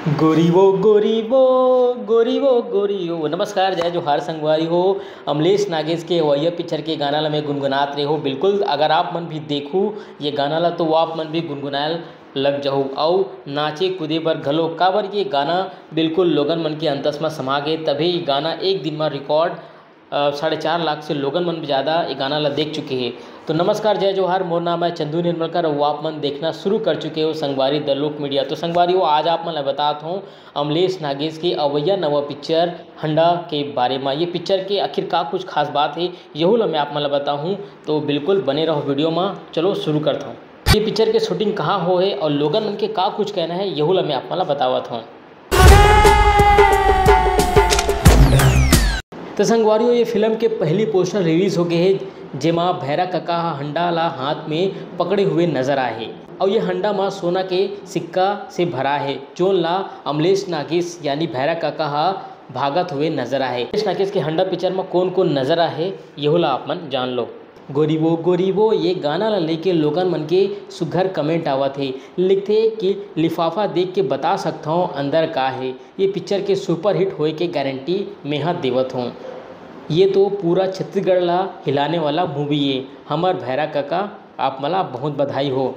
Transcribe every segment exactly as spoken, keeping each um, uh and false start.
गोरी वो, गोरी वो, गोरी वो, गोरी वो। नमस्कार, जय जोहार संगवारी हो। अमलेश नागेश के अवैया पिक्चर के गाना ला मैं गुनगुनात रहे हो। बिल्कुल, अगर आप मन भी देखू ये गाना ला, तो वो आप मन भी गुनगुनायल लग जाहू अउ नाचे कूदे बर घलो, काबर ये गाना बिल्कुल लोगन मन के अंतस म समा गे। तभे ये गाना एक दिन म रिकॉर्ड अ, साढ़े चार लाख से लोगन मन भी ज़्यादा ये गाना ला देख चुके हैं। तो नमस्कार, जय जोहार, मोर नाम है चंदू निर्मलकर, वो आप मन देखना शुरू कर चुके हो संगवारी द लोक मीडिया। तो संगवारी हो, आज आप मन ला बतात हूँ अमलेश नागेश के अवैया नवा पिक्चर हंडा के बारे में। ये पिक्चर के आखिर का कुछ खास बात है, यहू ला मैं आप मन ला बताहूँ। तो बिल्कुल बने रहो वीडियो में। चलो शुरू करता हूँ। ये पिक्चर के शूटिंग कहाँ हो है और लोगन मन के का कुछ कहना है, यहू ला मैं आप मन ला बतावत हूँ। तो संगवारी हो, ये फिल्म के पहली पोस्टर रिलीज हो गए है, जेमा भैरा कका ह हंडा ला हाथ में पकड़े हुए नजर आए हे। और ये हंडा मा सोना के सिक्का से भरा है, जोन ला अमलेश नागेश यानी भैरा कका ह भागत हुए नजर आए। अमलेश नागेश के हंडा पिक्चर में कौन कौन नजर आए, यहू ला आप मन जान लो। गोरी वो, गोरी वो, ये गाना ला लेके लोगन मन के सुघर कमेंट आवत हे। लिखथे कि लिफाफा देख के बता सकथव अंदर का हे। ये पिक्चर के सुपरहिट होए के गारंटी मेहा देवत हूँ। ये तो पूरा छत्तीसगढ़ ला हिलाने वाला मूवी ये। हमर भैरा कका, आप मला बहुत बधाई हो।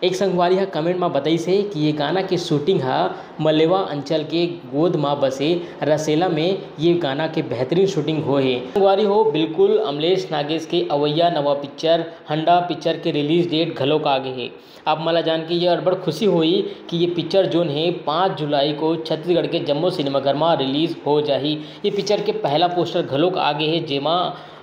एक संगवारी ह कमेंट म बताइस हे कि ये गाना के शूटिंग ह मलेवा अंचल के गोद म बसे रसेला में ये गाना के बेहतरीन शूटिंग होए हे। संगवारी हो, बिल्कुल अमलेश नागेश के अवैया नवा पिक्चर हंडा पिक्चर के रिलीज डेट घलोक आ गे हे। आप मला जान के ये अड़बड़ खुशी होई कि ये पिक्चर जोन हे पाँच जुलाई को छत्तीसगढ़ के जम्मो सिनेमाघर म रिलीज हो जाही। ये पिक्चर के पहला पोस्टर घलोक आ गे हे, जेमा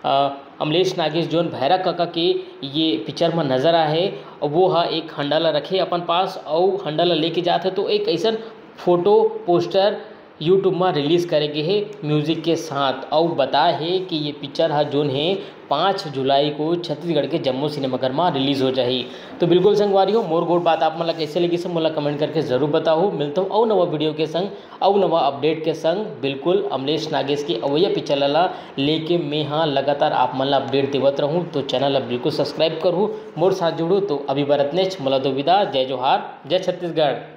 अ, अमलेश नागेश जोन भैरा कका के ये पिक्चर म नजर आए हे, वो ह एक हंडा ला रखे अपन पास अउ हंडा ला लेके जात हे, तो एक ऐसन फोटो पोस्टर YouTube म रिलीज करे गे हे म्यूजिक के साथ, अउ बताए हे कि ये पिक्चर ह जोन हे पाँच जुलाई को छत्तीसगढ़ के जम्मो सिनेमाघर म रिलीज हो जाही। तो बिल्कुल संगवारी हो, मोर गोठ बात आप मन ला कैसे लगिस हे, मोला कमेंट करके जरूर बताहू। मिलता हूँ अउ नवा वीडियो के संग, अउ नवा अपडेट के संग। बिल्कुल अमलेश नागेश के अवैया पिक्चर ला लेके मैं हा लगातार आप मन ला अपडेट देवत रहूँ। तो चैनल ला बिल्कुल सब्सक्राइब करहू, मोर साथ जुड़ू। तो अभी बर अतनेच, मोला दो विदा, जय जोहार, जय छत्तीसगढ़।